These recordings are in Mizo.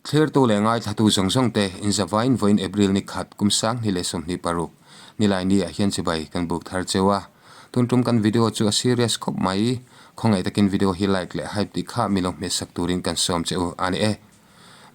Thlirtu leh ngaithlatu zawng zawng te inzavain vawiin April ni khat kum 2026 Nilaini ah hian chibai kan buk thar cheu a. Tun tum kan video chu a serious khawp mai. Khawngaih takin video hi like leh hype tih kha mi lo hmehsak turin kan sawm che u a ni e.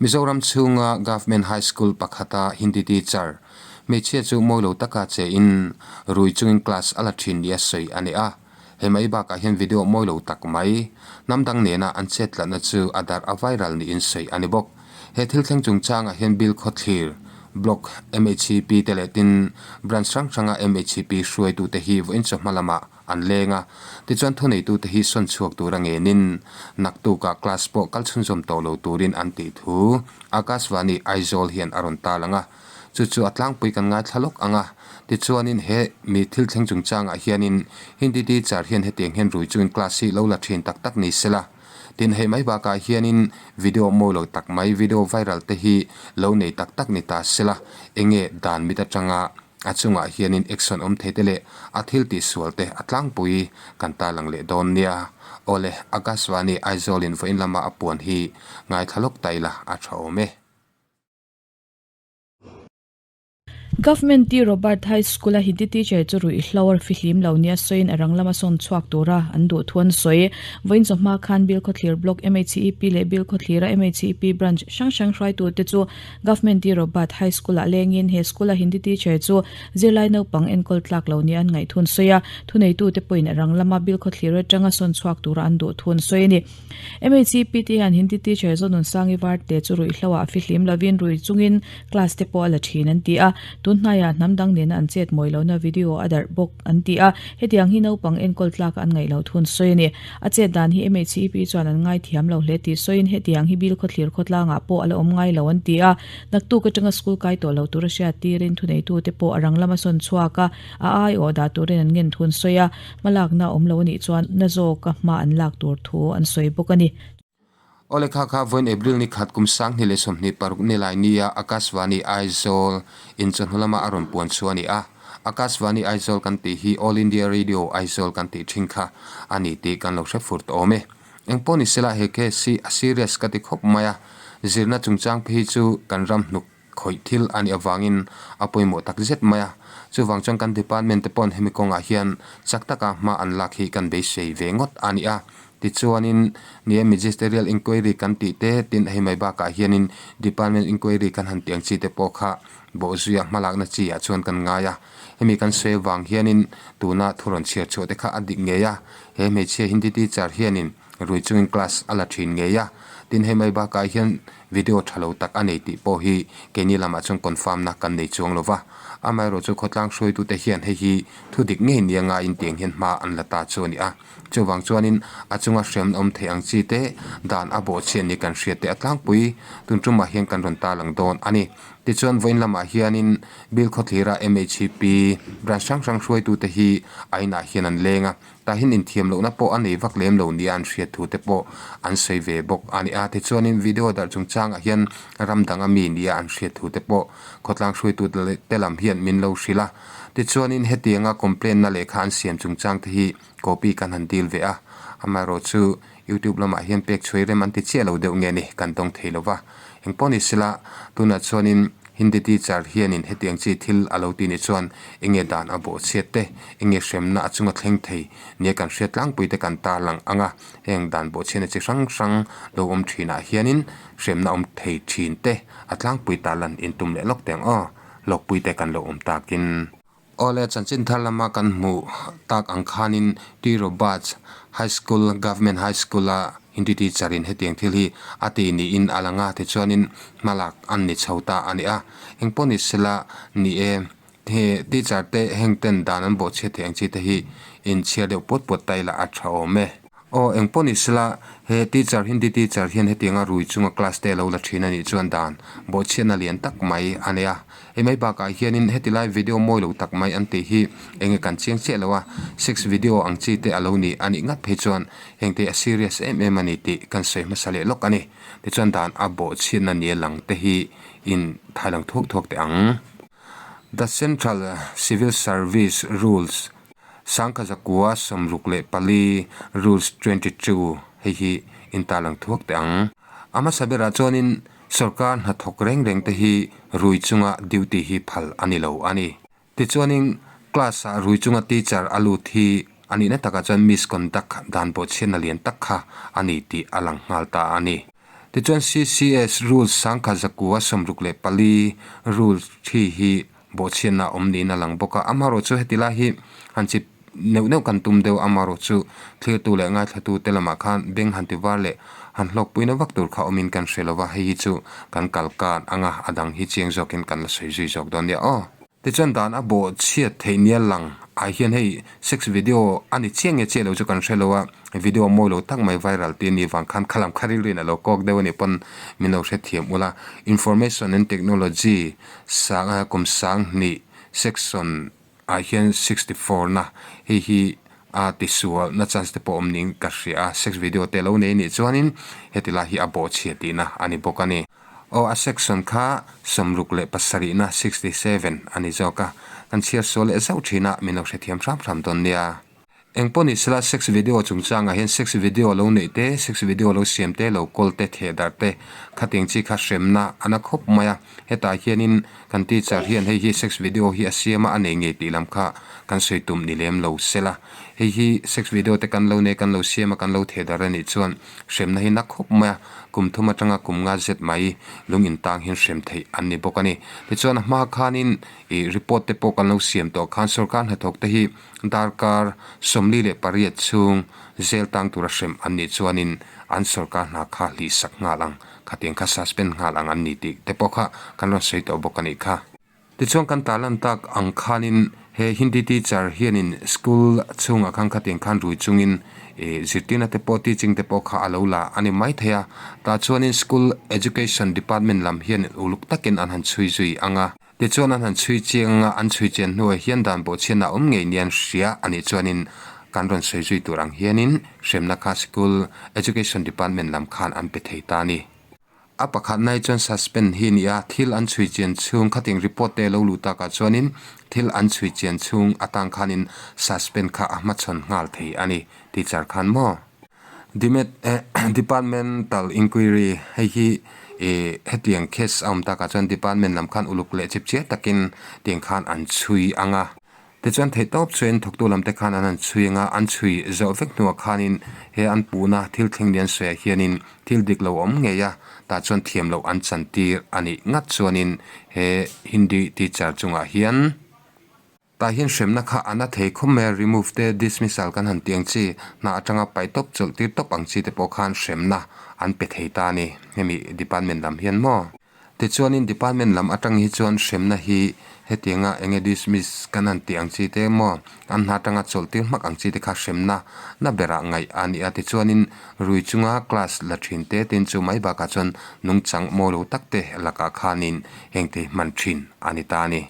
Mizoram chhunga Government High School pakhata Hindi teacher hmeichhia chu mawi lo taka che in rui chungin class a la thin nia sawi a ni a. He mai bakah hian video mawi lo tak mai hnam dang nena an chet tlatna chu a darh a viral niin sawi a ni bawk. He thil thleng chungchangah hian Bill Khawthlir, Block MHCP te leh tin Branch hrang hranga MHCP hruaitute hi vawiin chawhma lamah an leng a, tichuan thuneitute hi sawn chhuak tura ngenin naktukah class pawh kal chhunzawm tawh lo turin an tih thu Akashvani Aizawl hian a rawn tarlang a. Chu chu a tlangpui kan ngaithla lawk ang a, tichuanin he mi thil thleng chungchangah hianin Hindi teacher hian hetiang hian rui chungin class hi lo la thin tak tak ni sela. Tin, hei mai bakah hianin video mawi lo tak mai, video viral te hi lo nei tak tak ni ta sela, enge dan mit atanga a chungah hianin action awm thei te leh a thil tihsual te a tlangpui kan tarlang leh dawn nia. Awle, Akashvani Aizawl-in vawiin lama a puan hi ngaithla lawk ta ila a tha awm e. Government T Robert High School a Hindi teacher chu ruihhlo a fihlim lo nia sawiin a rang lama sawn chhuak tura an duh thu an sawi. Vawiin chawhma khan Bilkhawthlir Block MHEP leh Bilkhawthlira MHEP Branch hrang hrang hruaitute chu Government T Robert High School ah lengin he school a Hindi teacher chu zirlai naupang enkawl tlak lo nia an ngaih thu an sawi a. Thuneitute pawhin a rang lama Bilkhawthlir atanga sawn chhuak tura an duh thu an sawi a ni. MHCPT hian Hindi teacher Zonunsangi Varte chu ruihhlo ah fihlim lovin rui chungin class te pawh a la thin an ti a, tun hnaiah hnam dang nena an chet mawi lohna video a darh bawk an ti a, hetiang hi naupang enkawl tlak an ngaih loh thun sawi a ni. A chet dan hi MHCP chuan an ngaithiam lo hle tih sawiin hetiang hi bil khawthlir khawtlangah pawh a la awm ngai lo an ti a, naktuk atanga school kai tawh lo tura hriat tirin thuneitute pawh a rang lama sawn chhuak a, a aiawh dah turin an ngen thun sawi a. Hmalakna awm lo a nih chuan na zawka hma an lak tur thu an sawi bawk a ni. Awle kha kha vawiin April ni khat kum 2026 nilai nia Akashvani Aizawl in chawhnu lama a rawn puan chhuah a ni a. Akashvani Aizawl kan tih hi All India Radio Aizawl kan tih thin kha a ni tih kan lo hre fur tawh awm e. Engpawh ni sela he case hi a serious ka ti khawp mai a, zirna chungchang phei chu kan ram hnuk Khawih thil a nih avangin a pawimawh tak zet mai a, chuvang chuan kan department te paw'n hemi kawngah hian chak taka hma an lak hi kan beisei ve ngawt a ni a. Tichuanin ni e magisterial inquiry kan tih te tin hei mai bakah hianin department inquiry kan han tih ang chi te pawh kha bawhzuia hmalakna chi ah chuan kan ngai a. Hemi kan sawi avang hianin tuna thu rawn chhiar chhuah te kha a dik ngei a, he hmeichhia Hindi teacher hianin rui chungin class a la thin ngei a, tin hei mai bakah hian video tha lo tak a nei tih pawh hi keini lamah chuan confirm na kan nei chuang lo va, amaherawhchu khawtlang hruaitute hian hei hi thu dik ngei nia ngaiin tiang hian hma an la ta chu a ni a, chuvang chuanin a chunga hriam awm thei ang chi te dan a bawhchhiat ni kan hriat te a tlangpui tun tumah hian kan rawn tarlang dawn a ni. Tichuan vawiin lamah hianin Bill Khawthlira MHP branch hrang hrang hruaitute hi a inah hian an leng a. Tahin inthiam lohna pawh a nei vak lem lo nia an hriat thu te pawh an sawi ve bawk a ni a. Tichuanin video darh chungchangah hian ram danga mi nia an hriat thu te pawh khawtlang hruaitu te lam hian min lo hrilh a. Tichuanin hetianga complaint na lehkha an siam chungchang te hi copy kan han deal ve a. Amaherawhchu YouTube lamah hian pek chhuai rem an ti chiah lo deuh nge ni kan dawng thei lo va. Engpawh ni sela tunah chuanin Hindi teacher hianin hetiang chi thil a lo ti ni chuan enge dan a bawhchhiat te, enge hremna a chunga thleng thei nia kan hriat tlangpui te kan tarlang ang a, heng dan bawhchhiatna chi hrang hrang lo awm thinah hianin hremna awm thei thin te a tlangpui tarlan intum leh lawk teng aw, lawkpui te kan lo awm takin. Awle, chanchin thar lama kan hmuh tak ang khanin T Roberts High School, Government High School-a Hindi teacher-in hetiang thil hi a ti niin a lang a, tichuanin hmalak an ni chho ta a ni a. Engpawh ni sela ni e, he teacher te heng ten dan an bawhchhiat theih ang chi te hi inchhiar deuh puat puat ta ila a tha awm e. Aw, engpawh ni sela, he teacher, Hindi teacher hian hetianga rui chunga class te a lo la thin a nih chuan dan bawhchhiatna lian tak mai a nei a. Hei mai bakah hianin heti lai video mawi lo tak mai an tih hi enge kan chiang chiah lo a, sex video ang chi te a lo ni a nih ngat phei chuan heng te a serious em em a ni tih kan sawi hmasa leh lawk a ni. Tichuan dan a bawhchhiatna nia lang te hi in thailang thuak thuak teh ang. The Central Civil Service Rules Sangkha 64 Rules 22 hei hi in tarlang thuak teh ang. A hmasa berah chuanin. Sorkar hnathawk reng reng te hi rui chunga duty hi phal a ni lo a ni. Tichuanin class ah rui chunga teacher a lut hi a nihna takah chuan misconduct dan bawhchhiatna lian tak kha a ni tih a lang nghal ta a ni. Tichuan CCS rules sangkhat zakua 64 rule thi hi bawhchhiatna awm niin a lang bawk a. Amaherawhchu heti lai hi han chip neuh neuh kan tum deuh amaherawhchu thlirtu leh ngaithlatu te lamah khan beng han ti var leh han hlawkpuina vak tur kha awmin kan hre lo va, hei hi chu kan kal kan anga a dang hi chiang zawkin kan la sawi zui zawk dawn nia aw. Tichuan dan a bawhchhiat theih nia lang ah hian hei sex video a ni chiang nge chiah lo chu kan hre lo a, video mawi lo tak mai viral tih a nih vang khan khalam kha rilru in a lo kawk deuh a nih pawn min lo hrethiam ula. Information and Technology sang a kum 2000 section ah hian 64 na hei hi a tisual na chance te pawh awm niin ka hria a, sex video te lo nei a nih chuanin heti lai hi a bawhchhiat tihna a ni bawk a ni. Aw a section kha 67 na, 67, a ni zawk a, kan chhiar sual leh zauh thin a, min lo hrethiam hram hram dawn nia. Eng pawh ni sela sex video chungchangah hian sex video lo neih te, sex video lo siam te, lo kawl te, theh darh te, khatiang chi kha hremna a na khawp mai a. Hetah hianin kan teacher hian hei hi sex video hi a siam a, a nei ngei tih lam kha kan sawi tum ni lem lo sela. Hei hi sex video te kan lo nei, kan lo siam a, kan lo theh darh a nih chuan hremna hi na khawp mai a, kum thum atanga kum nga zet mai lung intang hian hrem theih an ni bawk a ni. Tichuan a hma khanin ih report te pawh kan lo siam tawh khan sorkar hnathawk te hi Darkar 48 chhung zel tang tura hrem an nih chuanin an sorkar hna kha hlihsak nghal ang, khatiang kha suspend nghal ang an ni tih te pawh kha kan rawn sawi tawh bawk a nih kha. Tichuan kan tarlan tak ang khanin he Hindi teacher hianin school chhungah khan khatiang khan rui chungin ih zirtirna te pawh teaching te pawh kha a lo la a ni maithei a, tah chuanin school education department lam hian uluk takin an han chhui zui ang a. Tichuan an han chhui chiang a, an chhui chian hnuah hian dan bawhchhiatna awm ngei nia an hria a nih chuanin kan rawn sawi zui tur ang hianin hremna kha School Education Department lam khan an pe thei ta a ni. A pakhatna hi chuan suspend hi a ni a, thil an chhui chian chhung khating report te lo luh takah chuanin thil an chhui chian chhung atang khanin suspend kha a hmachhawn nghal thei a ni, teacher khan maw? Departmental Inquiry, hei hi ih hetiang case a awm takah chuan department lam khan uluk leh chip chiah takin tiang khan an chhui ang a. Tichuan theihtawp chuan thawktu lam te khan an han chhui ang a, an chhui zawh vek hnuah khanin he an puhna thil thleng lian sawiah hianin thil dik lo awm ngei a, tah chuan thiam loh an chantir a nih ngat chuanin he Hindi teacher chungah hian. Tah hian hremna kha a na thei khawp mai a, remove te, dismissal kan han tih ang chi, hna atanga paih tawp, chawlh tir tawp ang chi te pawh khan hremna an pe thei ta a ni, hemi department lam hian maw? Tichuanin department lam atang hi chuan hremna hi hetianga enge dismiss kan han tih ang chi te maw, an hna atanga chawlh tir hmak ang chi te kha hremna na berah ngaih a ni a, tichuanin rui chunga class la thin te tin chu mai bakah chuan nungchang maw lo tak te lakah khanin hengte hi hman thin a ni ta a ni.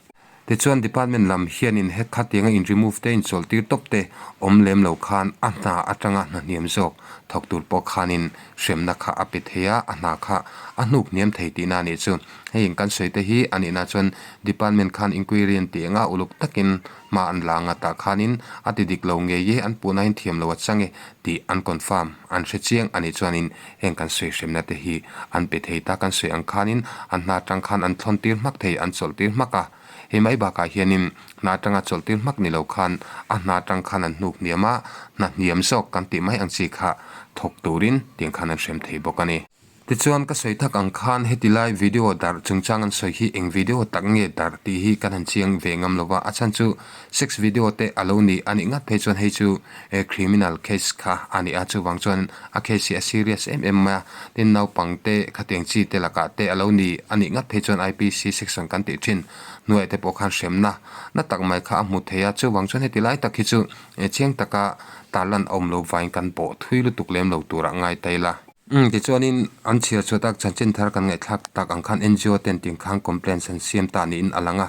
Tichuan department lam hianin he khatianga in remove te inchawlh tir tawp te awm lem lo khan a hna atanga hna hniam zawk thawk tur pawh khanin hremna kha a pe thei a, a hna kha a hnuk hniam thei tihna a nih chu. Hei in kan sawi te hi a nihna chuan department khan inquiry an tih anga uluk takin hma an la anga tah khanin a ti dik lo ngei e an puhna in thiam lo a chang e tih an confirm an hre chiang a nih chuanin heng kan sawi hremna te hi an pe thei ta kan sawi ang khanin an hna atang khan an thlawn tir hmak thei an chawlh tir hmak a, hei mai bakah hianin hna atanga chawlh tir hmak ni lo khan a hna atang khan an hnuk hniam a, hna hniam zawk kan tih mai ang chi kha thawk turin tiang khan an hrem thei bawk a ni. Tichuan ka sawi tak ang khan heti lai video darh chungchang an sawi hi eng video tak nge darh tih hi kan han chiang ve ngam lo va, a chhan chu sex video te a lo ni a nih ngat phei chuan hei chu criminal case kha a ni a, chuvang chuan a case hi a serious em em mai a, tin naupang te khatiang chi te lakah te a lo ni a nih ngat phei chuan IPC section kan tih thin hnuaiah te pawh khan hremna na tak mai kha a hmu thei a, chuvang chuan heti lai tak hi chu chiang taka tarlan a awm lo vain kan pawh thui lutuk lem lo turah ngai ta ila. Umm tichuanin an chhiar chhuah tak chanchin thar kan ngaihthlak tak ang khan NGO ten ting khan complaints an siam ta niin a lang a,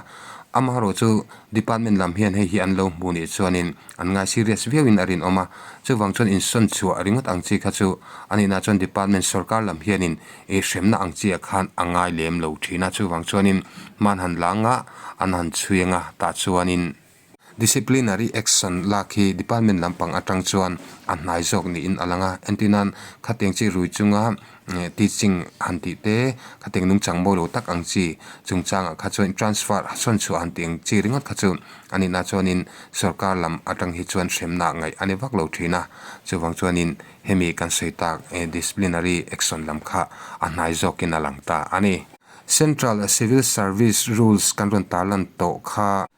amaherawh chu department lam hian hei hi an lo hmu nih chuanin an ngai serious viauin a rinawm a, chuvang chuan insawn chhuah ringawt ang chi kha chu a nihna chuan department sorkar lam hianin ih hremna ang chi ah khan a ngai lem lo thin a, chuvang chuanin hman han la ang a, an han chhui ang a, tah chuanin. Disciplinary action lak hi department lampang atang chuan a hnai zawk niin a lang a, entirnan khatiang chi rui chunga teaching han tih te, khatiang nungchang mawi lo tak ang chi chungchangah kha chuan transfer sawn chhuah han tih ang chi ringawt kha chu a nihna chuanin sorkar lam atang hi chuan hremna ngaih a ni vak lo thin a, chuvang chuanin hemi kan sawi tak disciplinary action lam kha a hnai zawkin a lang ta a ni. Central Civil Service Rules kan rawn tarlan tawh kha.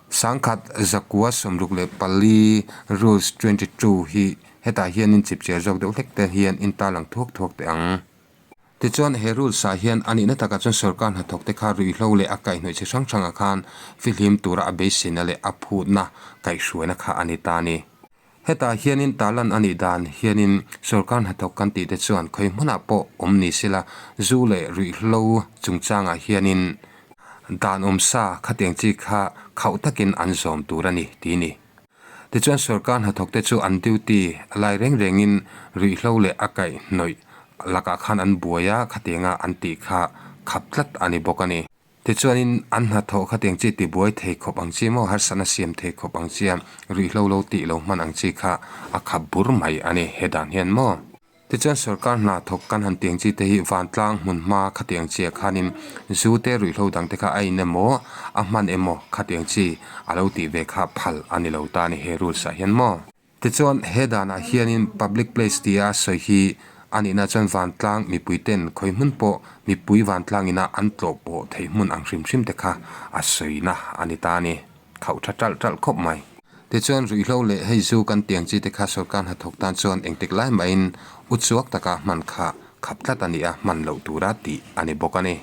1964 Rules 22 hi hetah hianin chipchiar zawk deuh hlek te hian in tarlang thuak thuak teh ang. Tichuan he rules ah hian a nihna takah chuan sorkar hnathawk te kha ruihhlo leh a kaihhnawih chi hrang hrangah khan fihlim tura a beiseina leh a phutna kaihhruaina kha a ni ta a ni. Hetah hianin tarlan a nih dan hianin sorkar hnathawk kan tih te chuan khawi hmunah pawh awm ni sela zu leh ruihhlo chungchangah hianin dan awmsa khatiang chi kha khauh takin an zawm tur a ni ti ni. Tichuan sorkar hnathawk te chu an duty lai reng rengin ruihhlo leh a kaihhnawih lakah khan an buai a, khatianga an tih kha khap tlat a ni bawk a ni. Tichuanin an hnathawh khatiang chi tibuai thei khawp ang chi maw, harsatna siam thei khawp ang chia, ruihhlo lo tih lo hman ang chi kha a khap bur mai a ni he dan hian maw. Tichuan sorkar hna thawk kan han tiang chi te hi vantlang hmun hma khatiang chiah khanin zu te ruihhlo dang te kha a in emaw a hman emaw khatiang chi a lo tih ve kha phal a ni lo ta a ni he rules ah hian maw. Tichuan, he danah hianin public place tia sawi hi a nihna chuan vantlang mipuiten khawi hmun pawh mipui vantlang ina an tlawh pawh theih hmun ang hrim hrim te kha a sawina a ni ta a ni. Khauh tha ṭalh ṭalh khawp mai. Tichuan, ruihhlo leh hei zu kan tiang chi te kha sorkar hnathawk tan chuan engtik lai mahin uchuak taka hman kha khap tlat a ni a, hman loh tura tih a ni bawk a ni.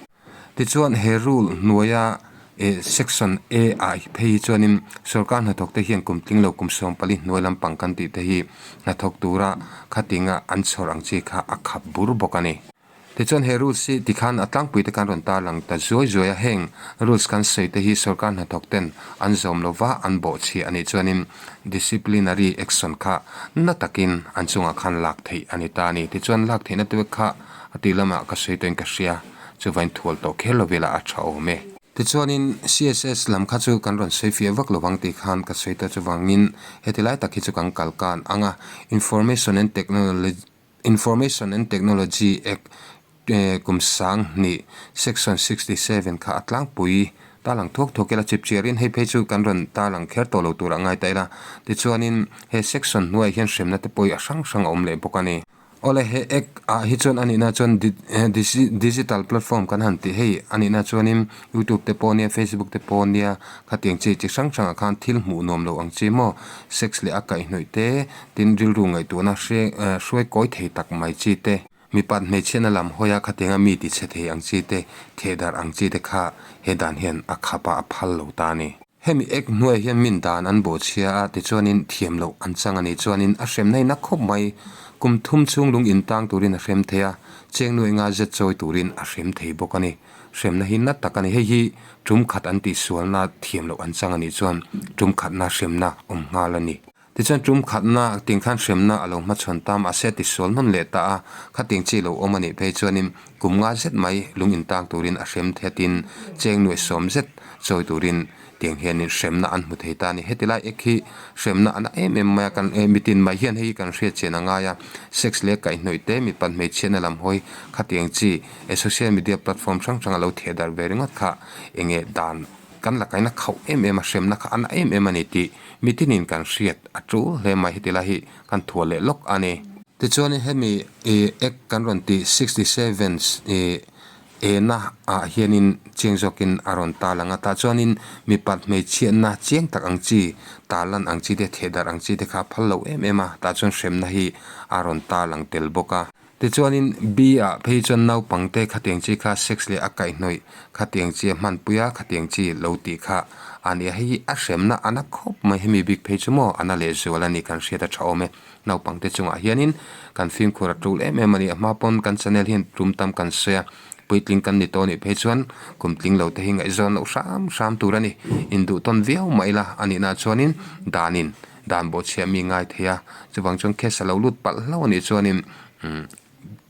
Tichuan he rule hnuaia section A ah phei hi chuanin sorkar hnathawk te hian kum tling lo kum 14 hnuai lampang kan tih te hi hnathawk tura khatinga an chhawr ang chi kha a khap bur bawk a ni. Tichuan he rules hi tikhan a tlangpui te khan rawn tarlang ta zuai zuai a, heng rules kan sawi te hi sorkar hnathawk ten an zawm lova an bawhchhiah a nih chuanin disciplinary action kha na takin an chungah khan lak theih a ni ta a ni. Tichuan lak theihna te kha a tih lamah ka sawi tawhin ka hria. Chuvain thual tawh kher lo vela a tha awm e. Tichuanin CSS lam kha chu kan rawn sawi fiah vak lovang tih khan ka sawi ta chuvangin heti lai tak hi chu kan kal kan ang a, Information and Information and Technology Act kum 2000 Section 67 kha a tlangpui tarlang thuak thuak ila chipchiarin hei phei chu kan rawn tarlang kher tawh lo tur a ngai ta ila. Tichuanin he section hnuaiah hian hremna te pawh hi a hrang hrang a awm leh bawk a ni. Awle he act ah hi chuan a nihna chuan digital platform kan han tih hei a nihna chuanin youtube te pawh nia facebook te pawh nia khatiang chi chi hrang hrangah khan thil hmuh nuam lo ang chi maw sex leh a kaihhnawih te tin rilru ngaihtuahna hre hruai kawi thei tak mai chi te mipat hmeichhiatna lam hawi a khatianga mi ti chhe thei ang chi te thehdarh ang chi te kha he dan hian a khap a a phal lo ta a ni. Hemi ek hnuaiah hian min dan an bawhchhia a, tichuanin thiam loh an chang a nih chuanin a hremna in a khawp mai. Kum thum chhung lung intang turin a hrem thei a, cheng nuai nga zet chawi turin a hrem thei bawk a ni. Hremna hi na tak a ni. Hei hi tum khat an tihsualna thiam loh an chang a nih chuan tum khatna hremna awm nghal a ni. Tichuan tum khatna ting khan hremna a lo hmachhawn ta mahse a tisual hnawn leh ta a, khatiang chi lo awm a nih phei chuanin kum nga zet mai lung intang turin a hrem thetin cheng nuai sawm zet chawi turin tiang hianin hremna an hmu thei ta a ni. Heti lai ek hi hremna a na em em mai a, kan mitin mai hian hei hi kan hriat chian a ngai a, sex leh kaihhnawih te mipat hmeichhiatna lam hawi khatiang chi social media platform hrang hrang a lo theh darh ve ringawt kha enge dan kan la kaina khauh em em a, hremna kha a na em em a ni tih Mitinin kan hriat a tul hle mai heti lai hi kan thuah leh lawk a ni. Tichuanin hemi ih Act kan rawn tih 67 ih ena ah hianin chiang zawkin a rawn tarlang a, tah chuanin mipat hmeichhiatna chiang tak ang chi tarlan ang chi te thehdarh ang chi te kha a phal lo em em a, tah chuan hremna hi a rawn tarlang tel bawk a. Tichuanin B ah phei chuan naupangte khatiang chi kha sex leh a kaihhnawih khatiang chi a hmanpui a, khatiang chi lo tih kha a ni a, hei hi a hremna a na khawp mai, hemi bik phei chu maw a na lehzual a ni kan hriat a tha awm e. Naupangte chungah hianin kan fimkhur a tul em em a ni, a hma pawn kan channel hian tum tam kan sawi a, puitling kan ni tawh anih phei chuan kum tling lo te hi ngaihzawn loh hram hram tur a ni, induh tawn viau mai ila a nihna chuanin danin Dan bawhchhiah mi ngai thei a, chuvang chuan case a lo lut palh hlauh a nih chuanin umm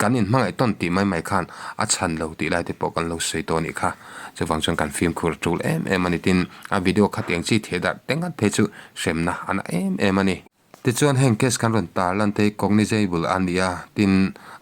Kan inhmangaih tawn tih mai mai khan a chhan lo tih lai te pawh kan lo sawi tawh a nih kha. Chuvang chuan kan fimkhur tul em em a ni. Tin, a video khatiang chi theh darh te ngat phei chu hremna a na em em a ni. Tichuan heng case kan rawn tar lan te hi cognizable a ni a, tin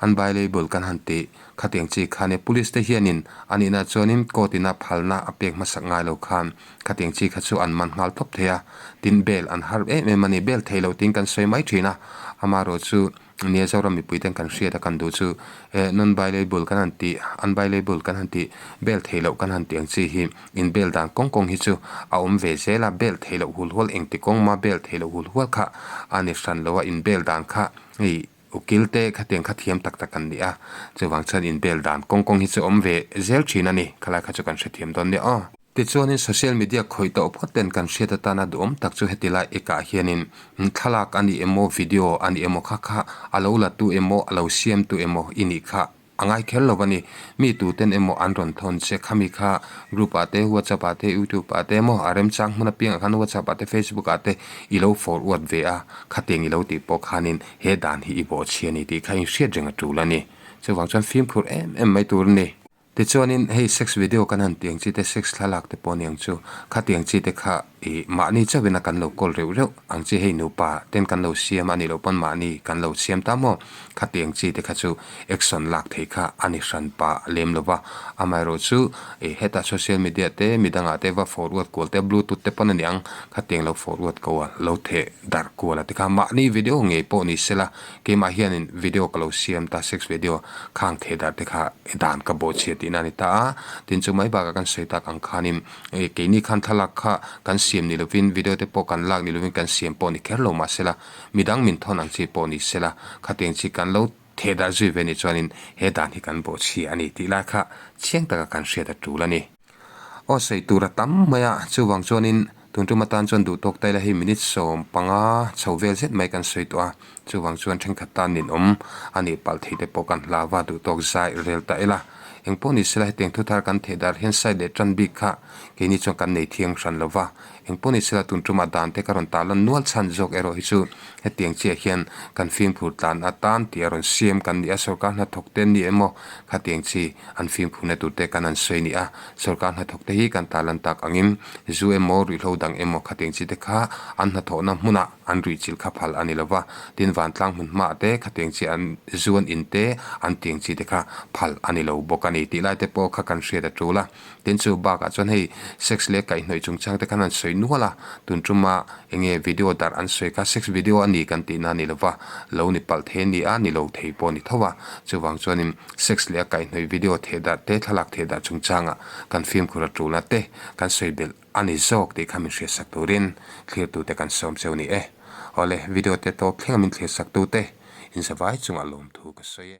unbailable kan han tih khatiang chi kha nia. Police te hianin a nihna chuanin court ina phalna a pek hmasak ngai lo khan khatiang chi kha chu an man nghal tawp thei a, tin bail an har em em a ni. Bail thei lo tiin kan sawi mai thin a, amaherawh chu Nia Zoram mipui ten kan hriat a kan duh chu eh non bailable kan han tih unbailable kan han tih bail theih loh kan han tih ang chi hi in bail dan kawng kawng hi chu a awm ve zel a bail theih loh hul hual engti kawng mah bail theih loh hul hual kha a ni hran lo a in bail dan kha hei ukil te khatiang kha thiam tak tak an ni a chuvang chuan in bail dan kawng kawng hi chu awm ve zel thin a ni khalai kha chu kan hrethiam dawn nia aw. Tichuanin social media khawih tawh phawt ten kan hriat atana duhawm tak chu heti lai ekah hianin thlalak a ni emaw video a ni emaw kha kha a lo la tu emaw a lo siam tu emaw i nih kha a ngai kher lo a ni. Mi tuten emaw an rawn thawn che khami kha group ah te whatsapp ah te youtube ah te emaw a remchang hmun apiangah khan whatsapp ah te facebook ah te i lo forward ve a khatiang i lo tih pawh khanin he dan hi i bawhchhia a ni tih kha inhriat reng a tul a ni. Chuvang chuan fimkhur em em mai tur a ni. Tichuanin hei sex video kan han tiang chi te sex thlalak te pawh aniang chu khatiang chi te kha ih mahni chauhin a kan lo kawl reuh reuh ang chi hei nupa ten kan lo siam a nih loh pawn mahni kan lo siam ta maw khatiang chi te kha chu action lak thei kha a ni hran pah lem lo va amaherawh chu ih hetah social media te midangah te va forward kual te bluetooth te pawn a niang khatiang lo forward ko a lo theh darh kual a tikha mahni video ngei pawh ni sela Keimah hianin video ka lo siam ta, sex video khang theh dar te kha dan ka bawh chhia tihna a ni ta a, tin chu mai bakah kan sawi tak ang khanin keini khan thlalak kha kan siam ni lovin video te pawh kan lak ni lovin kan siam pawh ni kher lo mahsela midang min thawn ang chi pawh ni sela khatiang chi kan lo theh dar zui ve nih chuanin he dan hi kan bawh chhia a ni tih lai kha chiang taka kan hriat a tul a ni. Aw sawi tur a tam mai a, chuvang chuanin tun tum atan chuan duh tawk taila hei minute 15 chho vel zet mai kan sawi tawh a, chuvang chuan thenkhat tan ninawm a nih palh thei te pawh kan hlau va, duh tawk zai rel ta ila. Engpawh ni sela hetiang thuthar kan theh dar hian side leh tan bik kha keini chuan kan nei thiang hran lo va, engpawh ni sela tun tumah dan te ka rawn tarlan nual chhan zawk erawh hi chu hetiang chiah hian kan fimkhur tlan atan tih a rawn siam kan ni a, sorkar hnathawk te an ni emaw khatiang chi An fimkhurna turte kan han sawi ni a, sorkar hnathawk te hi kan tarlan tak angin zu emaw ruihhlo dang emaw khatiang chi te kha an hnathawhna hmunah an ruih chilh kha phal a ni lo va, tin vantlang hmun hmaah te khatiang chi an zu an in te an tiang chi te kha phal a ni lo bawk a ni tih lai te pawh kha kan hriat a tul a. Tin chu bakah chuan hei sex leh kaihhnawih chungchang te khan an sawi nual a, tun tuma enge video darh an sawi kha sex video a ni kan tihna a ni lo va, lo ni palh thei a ni a, ni lo thei pawh a ni tho a, chuvang chuanin Sex leh a kaihhnawih video theh darh te, thlalak theh darh chungchangah kan fimkhur a tulna te kan sawi belh a ni zawk tih kha min hriatsak turin thlirtute kan sawm cheu ni e. Awle, video te tawp thlenga min thlirsaktute inzavai chungah lawmthu ka sawi e.